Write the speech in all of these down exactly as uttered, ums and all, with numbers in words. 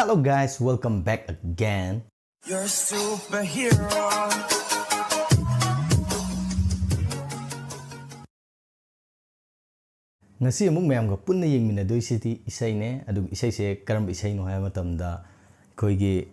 Hello guys, welcome back again. You're a superhero. ꯉꯁꯤ ꯑꯃꯨꯛ ꯃꯌꯥꯝꯒ ꯄꯨꯟꯅ ꯌꯦꯡꯃꯤꯟꯅꯗꯣꯏꯁꯤꯗꯤ ꯏꯁꯩꯅꯦ꯫ ꯑꯗꯨꯒ ꯏꯁꯩꯁꯦ ꯀꯔꯝꯕ ꯏꯁꯩꯅꯣ ꯍꯥꯏꯕ ꯃꯇꯝꯗ ꯑꯩꯈꯣꯏꯒꯤ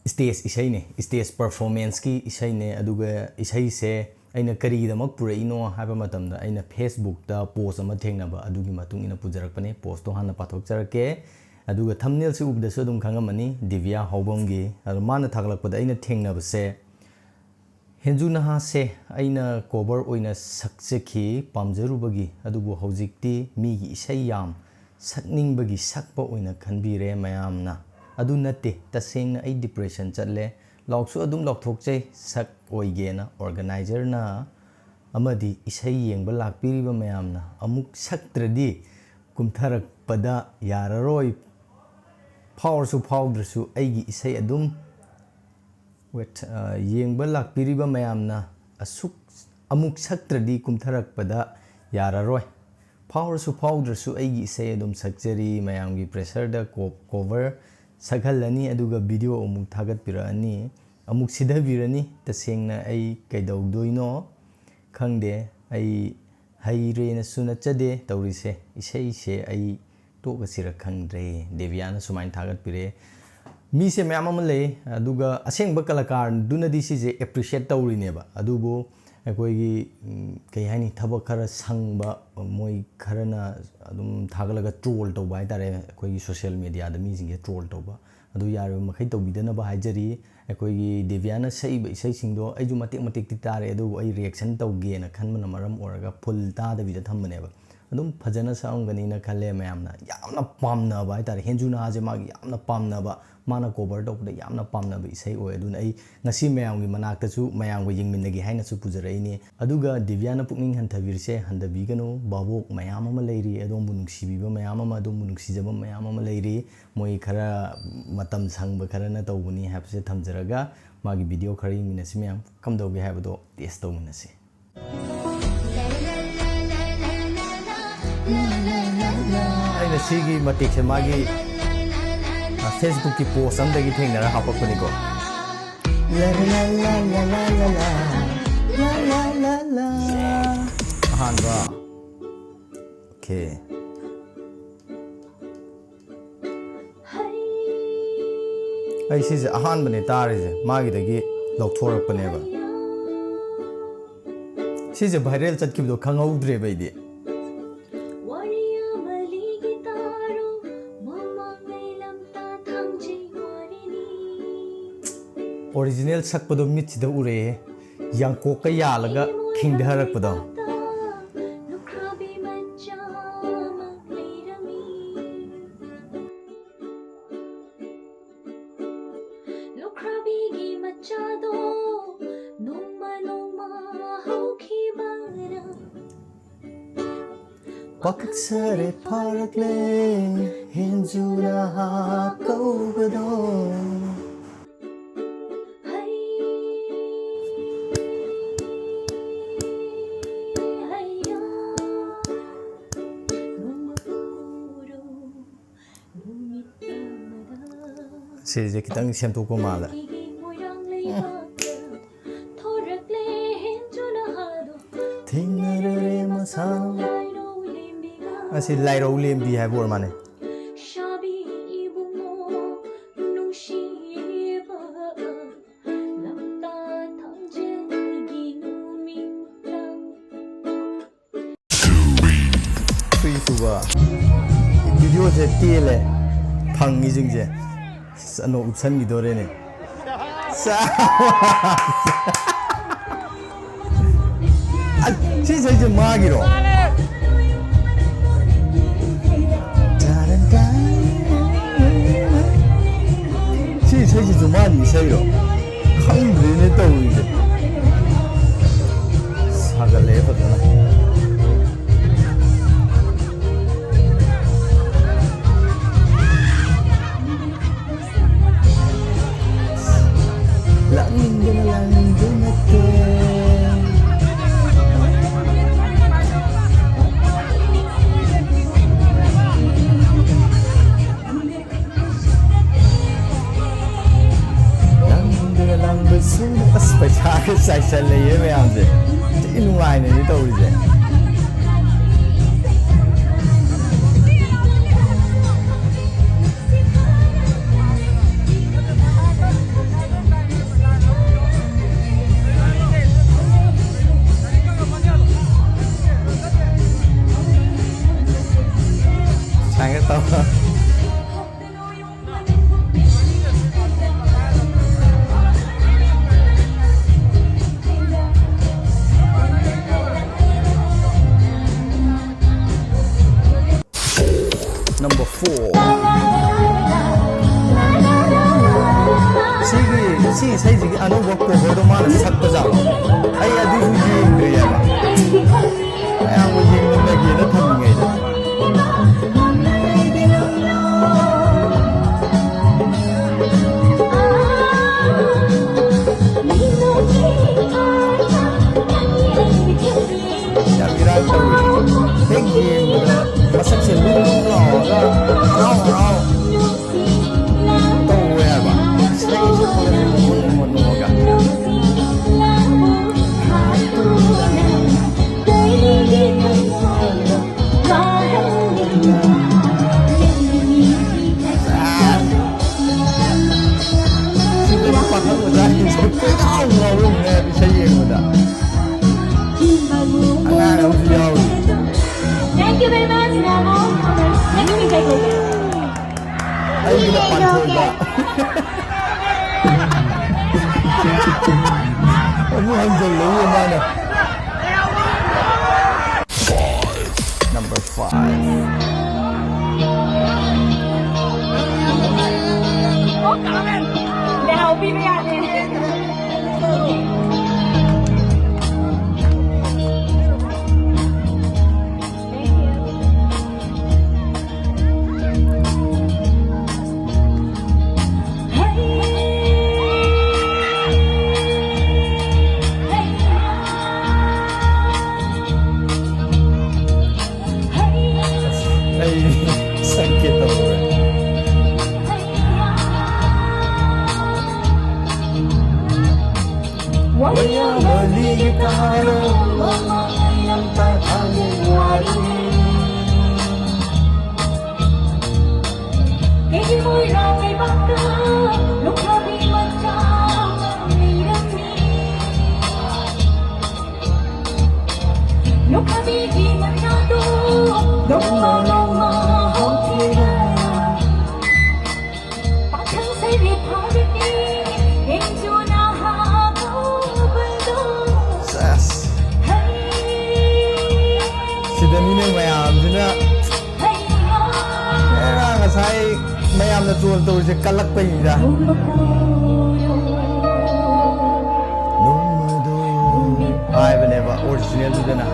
stage ꯏꯁꯩꯅꯦ, stage performanceꯀꯤ ꯏꯁꯩꯅꯦ꯫ ꯑꯗꯨꯒ ꯏꯁꯩꯁꯦ ꯑꯩꯅ ꯀꯔꯤꯒꯤꯗꯃꯛ ꯄꯨꯔꯛꯏꯅꯣ ꯍꯥꯏꯕ ꯃꯇꯝꯗ ꯑꯩꯅ Facebookꯇ post ꯑꯃ ꯊꯦꯡꯅꯕ, ꯑꯗꯨꯒꯤ ꯃꯇꯨꯡ ꯏꯟꯅ ꯄꯨꯖꯔꯛꯄꯅꯦ꯫ Postꯇꯣ ꯍꯥꯟꯅ ꯄꯥꯊꯣꯛꯆꯔꯛꯀꯦ꯫ ꯑꯗꯨꯒ thumbnailꯁꯤ ꯎꯕꯗꯁꯨ ꯑꯗꯨꯝ ꯈꯪꯉꯝꯃꯅꯤ, ꯗꯤꯕꯤꯌꯥ ꯍꯥꯎꯕꯝꯒꯤ꯫ ꯑꯗꯣ ꯃꯥꯅ ꯊꯥꯒꯠꯂꯛꯄꯗ ꯑꯩꯅ ꯊꯦꯡꯅꯕꯁꯦ, ꯍꯦꯟꯖꯨ ꯅꯍꯥꯁꯦ ꯑꯩꯅ cover ꯑꯣꯏꯅ ꯁꯛꯆꯈꯤ ꯄꯥꯝꯖꯔꯨꯕꯒꯤ, ꯑꯗꯨꯕꯨ ꯍꯧꯖꯤꯛꯇꯤ ꯃꯤꯒꯤ ꯏꯁꯩ ꯌꯥꯝ ꯁꯛꯅꯤꯡꯕꯒꯤ ꯁꯛꯄ ꯑꯣꯏꯅ ꯈꯟꯕꯤꯔꯦ ꯃꯌꯥꯝꯅ꯫ ꯑꯗꯨ ꯅꯠꯇꯦ, ꯇꯁꯦꯡꯅ ꯑꯩ depression ꯆꯠꯂꯦ, ꯂꯥꯎꯁꯨ ꯑꯗꯨꯝ ꯂꯥꯎꯊꯣꯛꯆꯩ, ꯁꯛ ꯑꯣꯏꯒꯦꯅ꯫ Organiserꯅ ꯑꯃꯗꯤ ꯏꯁꯩ ꯌꯦꯡꯕ ꯂꯥꯛꯄꯤꯔꯤꯕ ꯃꯌꯥꯝꯅ ꯑꯃꯨꯛ ꯁꯛꯇ꯭ꯔꯗꯤ ꯀꯨꯝꯊꯔꯛꯄꯗ ꯌꯥꯔꯔꯣꯏ꯫ ꯐꯥꯎꯔꯁꯨ ꯐꯥꯎꯗ꯭ꯔꯁꯨ ꯑꯩꯒꯤ ꯏꯁꯩ ꯑꯗꯨꯝ wait, ꯑ, ꯌꯦꯡꯕ ꯂꯥꯛꯄꯤꯔꯤꯕ ꯃꯌꯥꯝꯅ ꯑꯁꯨꯛ ꯑꯃꯨꯛ ꯁꯛꯇ꯭ꯔꯗꯤ ꯀꯨꯝꯊꯔꯛꯄꯗ ꯌꯥꯔꯔꯣꯏ꯫ ꯐꯥꯎꯔꯁꯨ ꯐꯥꯎꯗ꯭ꯔꯁꯨ ꯑꯩꯒꯤ ꯏꯁꯩ ꯑꯗꯨꯝ ꯁꯛꯆꯔꯤ꯫ ꯃꯌꯥꯝꯒꯤ pressureꯗ co-, cover ꯁꯛꯍꯜꯂꯅꯤ, ꯑꯗꯨꯒ video ꯑꯃꯨꯛ ꯊꯥꯒꯠꯄꯤꯔꯛꯑꯅꯤ, ꯑꯃꯨꯛ ꯁꯤꯊꯕꯤꯔꯅꯤ꯫ ꯇꯁꯦꯡꯅ ꯑꯩ ꯀꯩꯗꯧꯗꯣꯏꯅꯣ ꯈꯪꯗꯦ꯫ ꯑꯩ ꯍꯩꯔꯦꯅꯁꯨ ꯅꯠꯆꯗꯦ ꯇꯧꯔꯤꯁꯦ꯫ ꯏꯁꯩꯁꯦ ꯑꯩ ꯇꯣꯛꯑꯁꯤꯔ ꯈꯪꯗ꯭ꯔꯦ꯫ ꯗꯦꯕꯤꯌꯥꯅ ꯁꯨꯃꯥꯏꯅ ꯊꯥꯒꯠꯄꯤꯔꯛꯑꯦ꯫ ꯃꯤꯁꯦ ꯃꯌꯥꯝ ꯑꯃ ꯂꯩ, ꯑꯗꯨꯒ ꯑꯁꯦꯡꯕ ꯀꯂꯥꯀꯥꯔꯗꯨꯅꯗꯤ ꯁꯤꯁꯦ appreciate ꯇꯧꯔꯤꯅꯦꯕ꯫ ꯑꯗꯨꯕꯨ ꯑꯩꯈꯣꯏꯒꯤ, ꯎꯝ, ꯀꯩ ꯍꯥꯏꯅꯤ, ꯊꯕꯛ ꯈꯔ ꯁꯪꯕ, ꯃꯣꯏ ꯈꯔꯅ ꯑꯗꯨꯝ ꯊꯥꯒꯠꯂꯒ troll ꯇꯧꯕ ꯍꯥꯏꯇꯥꯔꯦ, ꯑꯩꯈꯣꯏꯒꯤ social mediaꯗ ꯃꯤꯁꯤꯡꯁꯦ troll ꯇꯧꯕ꯫ ꯑꯗꯨ ꯌꯥꯔꯤꯕ ꯃꯈꯩ ꯇꯧꯕꯤꯗꯅꯕ ꯍꯥꯏꯖꯔꯤ꯫ ꯑꯩꯈꯣꯏꯒꯤ ꯗꯦꯕꯤꯌꯥꯅ ꯁꯛꯏꯕ ꯏꯁꯩꯁꯤꯡꯗꯣ ꯑꯩꯁꯨ ꯃꯇꯦꯛ ꯃꯇꯦꯛꯇꯤ ꯇꯥꯔꯦ, ꯑꯗꯨꯕꯨ ꯑꯩ reaction ꯇꯧꯒꯦꯅ ꯈꯟꯕꯅ ꯃꯔꯝ ꯑꯣꯏꯔꯒ full ꯇꯥꯗꯕꯤꯗ ꯊꯝꯕꯅꯦꯕ꯫ ꯑꯗꯨꯝ ꯐꯖꯅ ꯁꯛꯑꯝꯒꯅꯤꯅ ꯈꯜꯂꯦ ꯃꯌꯥꯝꯅ꯫ ꯌꯥꯝꯅ ꯄꯥꯝꯅꯕ ꯍꯥꯏꯇꯥꯔꯦ, ꯍꯦꯟꯖꯨ ꯅꯍꯥꯁꯦ ꯃꯥꯒꯤ ꯌꯥꯝꯅ ꯄꯥꯝꯅꯕ, ꯃꯥꯅ cover ꯇꯧꯕꯗ ꯌꯥꯝꯅ ꯄꯥꯝꯅꯕ ꯏꯁꯩ ꯑꯣꯏ꯫ ꯑꯗꯨꯅ ꯑꯩ ꯉꯁꯤ ꯃꯌꯥꯝꯒꯤ ꯃꯅꯥꯛꯇꯁꯨ ꯃꯌꯥꯝꯒ ꯌꯦꯡꯃꯤꯟꯅꯒꯦ ꯍꯥꯏꯅꯁꯨ ꯄꯨꯖꯔꯛꯏꯅꯤ꯫ ꯑꯗꯨꯒ ꯗꯤꯕꯤꯌꯥꯅ ꯄꯨꯛꯅꯤꯡ ꯍꯟꯊꯕꯤꯔꯤꯁꯦ ꯍꯟꯊꯕꯤꯒꯅꯨ꯫ ꯚꯥꯕꯣꯛ ꯃꯌꯥꯝ ꯑꯃ ꯂꯩꯔꯤ, ꯑꯗꯣꯝꯕꯨ ꯅꯨꯡꯁꯤꯕꯤꯕ ꯃꯌꯥꯝ ꯑꯃ, ꯑꯗꯣꯝꯕꯨ ꯅꯨꯡꯁꯤꯖꯕ ꯃꯌꯥꯝ ꯑꯃ ꯂꯩꯔꯤ꯫ ꯃꯣꯏ ꯈꯔ ꯃꯇꯝ ꯁꯪꯕ ꯈꯔꯅ ꯇꯧꯕꯅꯤ ꯍꯥꯏꯕꯁꯦ ꯊꯝꯖꯔꯒ, ꯃꯥꯒꯤ video ꯈꯔ ꯌꯦꯡꯃꯤꯟꯅꯁꯤ ꯃꯌꯥꯝ꯫ ꯀꯝꯗꯧꯒꯦ ꯍꯥꯏꯕꯗꯣ test ꯇꯧꯃꯤꯟꯅꯁꯤ꯫ ꯑꯩꯅ ꯁꯤꯒꯤ ꯃꯇꯦꯛꯁꯦ ꯃꯥꯒꯤ, ꯑ, Facebookꯀꯤ post ꯑꯝꯗꯒꯤ ꯊꯦꯡꯅꯔ ꯍꯥꯞꯄꯛꯄꯅꯤꯀꯣ. ꯂꯥ ꯂꯥ ꯂꯥ ꯂꯥ ꯂꯥ ꯂꯥ ꯂꯥ. ꯂꯥ ꯂꯥ ꯂꯥ ꯂꯥ. ꯑꯍꯥꯟꯕ. Okay. ꯑꯩ ꯁꯤꯁꯦ ꯑꯍꯥꯟꯕꯅꯦ ꯇꯥꯔꯤꯁꯦ, ꯃꯥꯒꯤꯗꯒꯤ ꯂꯧꯊꯣꯔꯛꯄꯅꯦꯕ꯫ ꯁꯤꯁꯦ viral ꯆꯠꯈꯤꯕꯗꯣ ꯈꯪꯍꯧꯗ꯭ꯔꯦꯕ ꯑꯩꯗꯤ꯫ ꯋꯥꯔꯤ ꯑꯃ ꯂꯤꯒꯦ ꯇꯥꯔꯣ, ꯃꯃꯥꯡꯉꯩ ꯂꯝꯇꯥ ꯊꯥꯡꯖꯤꯡ ꯋꯥꯔꯤꯅꯤ꯫ Original ꯁꯛꯄꯗꯣ ꯃꯤꯠꯁꯤꯗ ꯎꯔꯛꯑꯦ, ꯌꯥꯡꯀꯣꯛꯀ ꯌꯥꯜꯂꯒ ꯈꯤꯡꯊꯔꯛꯄꯗꯣ꯫ ꯂꯨꯈ꯭ꯔꯥꯕꯤ ꯃꯆꯥ ꯑꯃ ꯂꯩꯔꯝꯃꯤ꯫ ꯂꯨꯈ꯭ꯔꯥꯕꯤꯒꯤ ꯃꯆꯥꯗꯣ ꯅꯣꯡꯃ ꯅꯣꯡꯃ ꯍꯧꯈꯤꯕꯅ ꯄꯥꯈꯠꯆꯔꯦ ꯐꯥꯔꯛꯂꯦ ꯍꯦꯟꯖꯨꯅ ꯍꯥꯞ ꯀꯧꯕꯗꯣ꯫ ꯍꯩ, ꯍꯩꯌꯥ, ꯅꯣꯡꯃ ꯎꯔꯣ, ꯅꯨꯃꯤꯠ ꯑꯃꯗ ꯁꯤꯁꯦ ꯈꯤꯇꯪ ꯁꯦꯝꯗꯣꯛꯄ ꯃꯥꯜꯂꯦ꯫ ꯑꯩꯒꯤ ꯃꯣꯏꯔꯥꯡ ꯂꯩꯕꯥꯛꯇ ꯊꯣꯔꯛꯂꯦ ꯍꯦꯟꯖꯨꯅ ꯍꯥꯗꯣ꯫ ꯊꯦꯡꯅꯔꯦ ꯃꯁꯥ꯫ ꯂꯥꯏꯔꯧ ꯂꯦꯝꯕꯤꯒ꯫ ꯑꯁꯤ ꯂꯥꯏꯔꯧ ꯂꯦꯝꯕꯤ ꯍꯥꯏꯕ ꯑꯣꯏꯔ ꯃꯥꯜꯂꯦ꯫ ꯁꯥꯕꯤ ꯏꯕꯨꯡꯉꯣ ꯅꯨꯡꯁꯤꯕ ꯂꯝꯇꯥ ꯊꯥꯡꯖꯒꯤ ꯅꯨꯃꯤꯠꯇ꯫ ꯁꯨꯏ ꯁꯨꯕ꯫ Videoꯁꯦ ꯇꯦꯜꯂꯦ꯫ ꯐꯪꯉꯤꯁꯤꯡꯁꯦ꯫ ꯑꯁ, ꯑꯅꯣꯛ ꯎꯞꯁꯟꯈꯤꯗꯣꯔꯦꯅꯦ꯫ ꯁꯥ-, ꯑ, ꯁꯤ ꯏꯁꯩꯁꯦ ꯃꯥꯒꯤꯔꯣ? ꯁꯤ ꯏꯁꯩꯁꯤꯁꯨ ꯃꯥꯒꯤ ꯏꯁꯩꯔꯣ? ꯈꯪꯗ꯭ꯔꯦꯅꯦ ꯇꯧꯔꯤꯁꯦ꯫ ꯁꯥꯒꯠꯂꯛꯑꯦ ꯐꯖꯅ꯫ ꯂꯥꯛꯅꯤꯡꯗꯅ ꯂꯥꯛꯅꯤꯡꯕ ꯅꯠꯇꯦ꯫ ꯑꯁ, ꯄꯩꯁꯥꯒ ꯆꯥꯏꯁꯜꯂꯛꯑꯦ ꯃꯌꯥꯝꯁꯦ꯫ ꯊꯤ ꯅꯨꯡꯉꯥꯏꯅꯅꯤ ꯇꯧꯔꯤꯁꯦ꯫ ꯁꯥꯏꯒ ꯇꯧ꯫ Number four. ꯁꯤꯒꯤ, ꯁꯤ ꯏꯁꯩꯁꯤꯒꯤ ꯑꯅꯧꯕ coverꯗꯣ ꯃꯥꯅ ꯁꯛꯄꯖꯥꯠꯂꯣ? ꯑꯩ ꯑꯗꯨꯁꯨ ꯌꯦꯡꯗ꯭ꯔꯤꯑꯕ꯫ ꯃꯌꯥꯝꯕꯨ ꯌꯦꯡꯃꯤꯟꯅꯒꯦꯅ ꯊꯝꯃꯤꯉꯩꯗ꯫ ꯌꯥꯝ ꯏꯔꯥꯡ ꯇꯧꯔꯤ꯫ ꯍꯦꯛ ꯌꯦꯡꯕꯗ ꯃꯁꯛꯁꯦ ꯂꯨꯝ ꯂꯨꯝ ꯂꯥꯎꯔꯒ ꯍꯔꯥꯎ ꯍꯔꯥꯎ ꯇꯧꯋꯦ ꯍꯥꯏꯕ꯫ ꯏꯁꯩ ꯁꯛꯄꯒꯁꯦ ꯅꯣꯛꯑ ꯅꯣꯛꯑ ꯅꯣꯛꯑꯒ꯫ ꯁꯤꯗꯗꯤ ꯄꯥꯈꯪ ꯃꯆꯥꯁꯤꯡꯁꯦ ꯀꯣꯏꯉꯥꯎ ꯉꯥꯎꯔꯝꯅꯦ ꯏꯁꯩ ꯌꯦꯡꯕꯗ꯫ ꯑꯉꯥꯡ ꯑꯃꯁꯨ ꯌꯥꯎꯔꯤ꯫ Thank you very much, Namo. Next we take over. ꯑꯩꯒꯤꯅ ꯄꯥꯟꯊꯣꯏꯕ꯫ ꯑꯃꯨꯛ ꯍꯟꯖꯜꯂꯛꯏ ꯃꯥꯅ꯫ Number five. ꯂꯩꯍꯧꯕꯤꯕ ꯌꯥꯗꯦ꯫ ꯃꯌꯥꯝ ꯃꯂꯤꯒꯤ ꯀꯥꯔꯣ, ꯃꯃꯥꯡ ꯂꯝꯇ ꯊꯥꯡꯖꯤꯡ ꯋꯥꯔꯤ꯫ ꯀꯩꯒꯤ ꯃꯣꯏꯔꯥꯡ ꯂꯩꯕꯥꯛꯇ ꯂꯨꯈ꯭ꯔꯥꯕꯤ ꯃꯆꯥ ꯑꯃ ꯂꯩꯔꯝꯃꯤ꯫ ꯂꯨꯈ꯭ꯔꯥꯕꯤꯒꯤ ꯃꯆꯥꯗꯣ ꯅꯣꯡꯃ ꯅꯣꯡꯃ ꯍꯧꯈꯤꯔꯦ꯫ ꯄꯥꯈꯪ ꯁꯩꯔꯦꯡ ꯐꯥꯎꯔꯛꯏ, ꯍꯦꯟꯖꯨꯅ ꯍꯥꯒꯧꯕꯗꯣ꯫ ꯁꯦꯁ꯫ ꯍꯩ꯫ ꯁꯤꯗꯅꯤꯅꯦ ꯃꯌꯥꯝꯁꯤꯅ꯫ ꯍꯩ꯫ ꯑꯦ, ꯉꯁꯥꯏ ꯃꯌꯥꯝꯅ ꯇ꯭ꯔꯣꯜ ꯇꯧꯔꯤꯁꯦ ꯀꯜꯂꯛꯄꯩꯅꯤꯗ꯫ ꯅꯣꯡꯃꯗꯣ ꯍꯥꯏꯕꯅꯦꯕ ꯑꯣꯔꯤꯖꯤꯅꯦꯜꯗꯨꯗꯅ꯫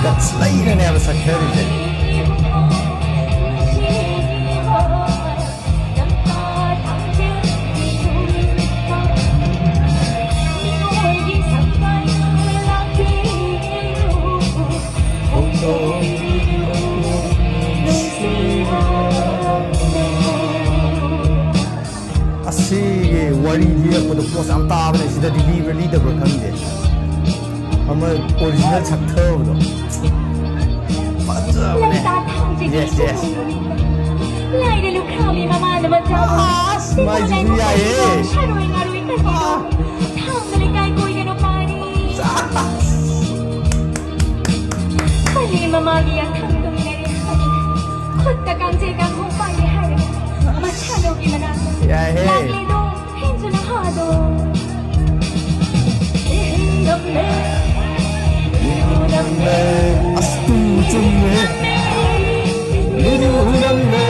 Guts ꯂꯩꯅꯅꯦꯕ ꯁꯛꯊꯔꯤꯁꯦ꯫ ꯑꯁꯤꯒꯤ ꯋꯥꯔꯤ ꯂꯤꯔꯛꯄꯗꯣ ꯄꯣꯁ ꯌꯥꯝ ꯇꯥꯕꯅꯦ꯫ ꯁꯤꯗꯗꯤ ꯂꯤꯕ꯭ꯔꯥ ꯂꯤꯗꯕ꯭ꯔꯥ ꯈꯪꯗꯦ꯫ ꯑꯃ ꯑꯣꯔꯤꯖꯤꯅꯦꯜ ꯁꯛꯊꯕꯗꯣ ꯐꯖꯕꯅꯦ꯫ ꯂꯝꯇꯥ ꯊꯥꯡꯖꯒꯤ ꯌꯦꯁ, ꯌꯦꯁ꯫ ꯂꯥꯏꯔ ꯂꯨꯈ꯭ꯔꯥꯕꯤ ꯃꯃꯥꯅ ꯃꯆꯥꯕꯨ ꯑꯁ, ꯃꯥꯏꯁꯤꯁꯨ ꯌꯥꯏꯌꯦ꯫ ꯁꯥꯔꯣꯏ ꯉꯥꯔꯣꯏ ꯀꯟꯕꯤꯗꯣ꯫ ꯑꯥ꯫ ꯊꯥꯡꯒ ꯂꯩꯀꯥꯏ ꯀꯣꯏꯗꯅ ꯄꯥꯔꯤ꯫ ꯁꯥꯁ꯫ ꯄꯥꯔꯤ ꯃꯃꯥꯒꯤ ꯌꯥꯊꯪ ꯇꯨꯃꯤꯟꯅꯔꯦ ꯍꯥꯏꯔꯦ꯫ ꯈꯨꯠꯇ ꯀꯥꯡꯖꯩ ꯀꯥꯡꯈꯣꯡ ꯄꯥꯏꯔꯦ ꯍꯥꯏꯔꯦ꯫ ꯃꯁꯥꯅꯧꯒꯤ ꯃꯅꯥꯛꯇ ꯌꯥꯏꯍꯦ꯫ ꯂꯥꯛꯂꯦꯗꯣ꯫ ꯑꯁ, ꯇꯨ ꯆꯨꯝꯃꯦ꯫ ꯃꯤꯔꯨ ꯍꯨꯔꯝꯃꯦ꯫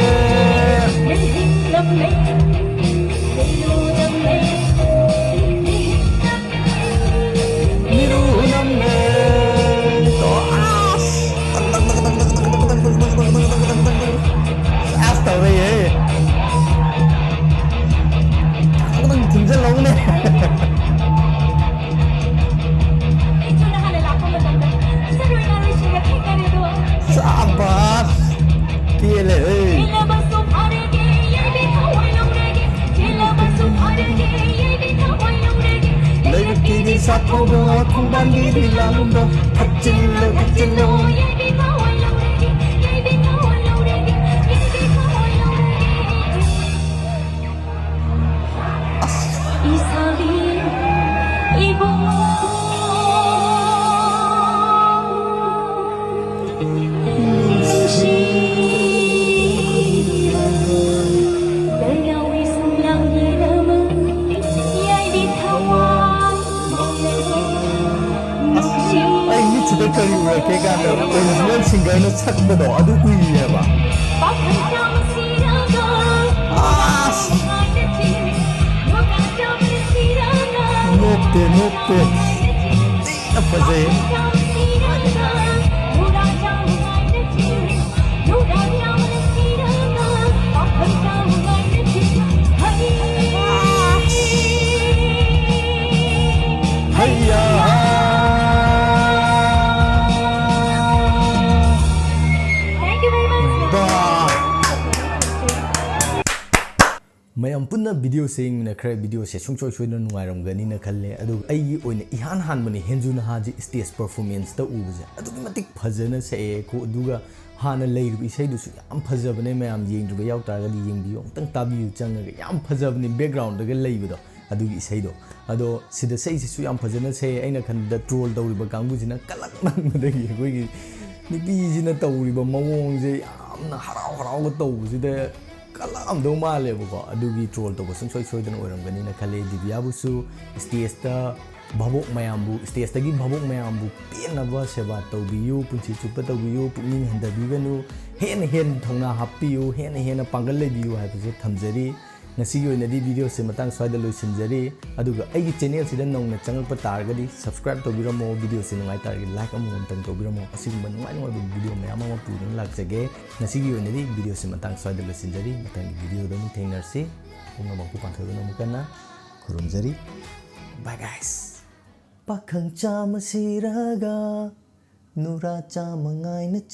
ꯃꯤꯔꯨ ꯍꯨꯔꯝꯃꯦ꯫ ꯑꯁ꯫ ꯑꯁ ꯇꯧꯔꯦꯍꯦ꯫ ꯈꯤꯇꯪ ꯊꯤꯟꯖꯜꯍꯧꯅꯦ꯫ ꯑꯩꯁꯨ ꯅꯍꯥꯟ ꯂꯥꯛꯄ ꯃꯇꯝꯗ ꯁꯔꯣꯏ ꯉꯥꯔꯣꯏꯁꯤꯡꯒ ꯊꯦꯡꯅꯔꯦ ꯑꯗꯣ ꯆꯥꯊꯣꯛꯑꯣ ꯈꯣꯡꯕꯥꯟꯒꯤ ꯂꯤꯂꯥꯂꯣꯝꯗꯣ, ꯊꯛꯆꯤꯜꯂꯣ ꯊꯛꯆꯤꯜꯂꯣ꯫ ꯏꯁꯥꯕꯤ ꯏꯕꯨꯡꯉꯣ꯫ ꯑꯩ ꯃꯤꯠꯁꯤꯗ ꯀꯔꯤ ꯎꯔꯛꯀꯦ ꯀꯥꯟꯗ ꯑꯣꯔꯤꯖꯤꯅꯦꯜ ꯁꯤꯡꯒꯔꯅ ꯁꯛꯄꯗꯣ ꯑꯗꯨ ꯎꯏꯌꯦꯕ꯫ ꯑꯁ! ꯅꯣꯞꯇꯦ, ꯅꯣꯞꯇꯦ꯫ ꯊꯤꯅ ꯐꯖꯩ꯫ ꯍꯩꯌꯥ! Thank you very much. ꯕꯥ! ꯃꯌꯥꯝ ꯄꯨꯟꯅ ꯚꯤꯗꯤꯑꯣꯁꯦ ꯌꯦꯡꯃꯤꯟꯅꯈ꯭ꯔꯦ꯫ ꯚꯤꯗꯤꯑꯣꯁꯦ ꯁꯨꯡꯁꯣꯏ ꯁꯣꯏꯗꯅ ꯅꯨꯡꯉꯥꯏꯔꯝꯒꯅꯤꯅ ꯈꯜꯂꯦ꯫ ꯑꯗꯨꯒ ꯑꯩꯒꯤ ꯑꯣꯏꯅ ꯏꯍꯥꯟ ꯍꯥꯟꯕꯅꯤ ꯍꯦꯟꯖꯨ ꯅꯍꯥꯁꯦ stage performanceꯇ ꯎꯕꯁꯦ꯫ ꯑꯗꯨꯛꯀꯤ ꯃꯇꯤꯛ ꯐꯖꯅ ꯁꯛꯑꯦ ꯀꯣ꯫ ꯑꯗꯨꯒ ꯍꯥꯟꯅ ꯂꯩꯔꯤꯕ ꯏꯁꯩꯗꯨꯁꯨ ꯌꯥꯝ ꯐꯖꯕꯅꯦ꯫ ꯃꯌꯥꯝ ꯌꯦꯡꯗ꯭ꯔꯤꯕ ꯌꯥꯎ ꯇꯥꯔꯒꯗꯤ ꯌꯦꯡꯕꯤꯌꯨ, ꯑꯃꯨꯛꯇꯪ ꯇꯥꯕꯤꯌꯨ ꯆꯪꯉꯒ꯫ ꯌꯥꯝ ꯐꯖꯕꯅꯤ backgroundꯗꯒ ꯂꯩꯕꯗꯣ ꯑꯗꯨꯒꯤ ꯏꯁꯩꯗꯣ꯫ ꯑꯗꯣ ꯁꯤꯗ ꯁꯛꯏꯁꯤꯁꯨ ꯌꯥꯝ ꯐꯖꯅ ꯁꯛꯑꯦ꯫ ꯑꯩꯅ ꯈꯟꯕꯗ troll ꯇꯧꯔꯤꯕ ꯀꯥꯡꯕꯨꯁꯤꯅ ꯀꯂꯛꯃꯟꯕꯗꯒꯤ ꯑꯩꯈꯣꯏꯒꯤ ꯅꯨꯄꯤꯁꯤꯅ ꯇꯧꯔꯤꯕ ꯃꯑꯣꯡꯁꯦ ꯌꯥꯝꯅ ꯍꯔꯥꯎ ꯍꯔꯥꯎꯒ ꯇꯧꯕꯁꯤꯗ ꯀꯜꯂꯛꯑꯝꯗꯧ ꯃꯥꯜꯂꯦꯕꯀꯣ꯫ ꯑꯗꯨꯒꯤ troll ꯇꯧꯕ ꯁꯨꯡꯁꯣꯏ ꯁꯣꯏꯗꯅ ꯑꯣꯏꯔꯝꯒꯅꯤꯅ ꯈꯜꯂꯦ꯫ ꯗꯤꯕꯤꯌꯥꯕꯨꯁꯨ stageꯇ ꯚꯥꯕꯣꯛ ꯃꯌꯥꯝꯕꯨ, stageꯇꯒꯤ ꯚꯥꯕꯣꯛ ꯃꯌꯥꯝꯕꯨ ꯄꯦꯟꯅꯕ ꯁꯦꯕꯥ ꯇꯧꯕꯤꯌꯨ, ꯄꯨꯟꯁꯤ ꯆꯨꯞꯄ ꯇꯧꯕꯤꯌꯨ, ꯄꯨꯛꯅꯤꯡ ꯍꯟꯊꯕꯤꯒꯅꯨ, ꯍꯦꯟꯅ ꯍꯦꯟꯅ ꯊꯧꯅꯥ ꯍꯥꯞꯄꯤꯌꯨ, ꯍꯦꯟꯅ ꯍꯦꯟꯅ ꯄꯥꯡꯒꯜ ꯂꯩꯕꯤꯌꯨ ꯍꯥꯏꯕꯁꯦ ꯊꯝꯖꯔꯤ꯫ ꯉꯁꯤꯒꯤ ꯑꯣꯏꯅꯗꯤ ꯚꯤꯗꯤꯑꯣꯁꯦ ꯃꯇꯥꯡ ꯁ꯭ꯋꯥꯏꯗ ꯂꯣꯏꯁꯤꯟꯖꯔꯤ꯫ ꯑꯗꯨꯒ ꯑꯩꯒꯤ channelꯁꯤꯗ ꯅꯧꯅ ꯆꯪꯉꯛꯄ ꯇꯥꯔꯒꯗꯤ subscribe ꯇꯧꯕꯤꯔꯝꯃꯣ, ꯚꯤꯗꯤꯑꯣꯁꯦ ꯅꯨꯡꯉꯥꯏ ꯇꯥꯔꯒꯗꯤ like ꯑꯃꯃꯝꯇꯪ ꯇꯧꯕꯤꯔꯝꯃꯣ꯫ ꯑꯁꯤꯒꯨꯝꯕ ꯅꯨꯡꯉꯥꯏ ꯅꯨꯡꯉꯥꯏꯕ ꯚꯤꯗꯤꯑꯣ ꯃꯌꯥꯝ ꯑꯃ ꯄꯨꯗꯨꯅ ꯂꯥꯛꯆꯒꯦ꯫ ꯉꯁꯤꯒꯤ ꯑꯣꯏꯅꯗꯤ ꯚꯤꯗꯤꯑꯣꯁꯦ ꯃꯇꯥꯡ ꯁ꯭ꯋꯥꯏꯗ ꯂꯣꯏꯁꯤꯟꯖꯔꯤ꯫ ꯃꯊꯪꯒꯤ ꯚꯤꯗꯤꯑꯣꯗ ꯑꯃꯨꯛ ꯊꯦꯡꯅꯔꯁꯤ꯫ ꯄꯨꯝꯅꯃꯛꯄꯨ ꯄꯥꯡꯊꯣꯛꯇꯨꯅ ꯑꯃꯨꯛ ꯍꯟꯅ ꯈꯨꯔꯨꯝꯖꯔꯤ꯫ Bye guys꯫ ꯄꯥꯈꯪ ꯆꯥꯝꯃ ꯁꯤꯔꯒ ꯅꯨꯔꯥ ꯆꯥꯝꯃ ꯉꯥꯏꯅ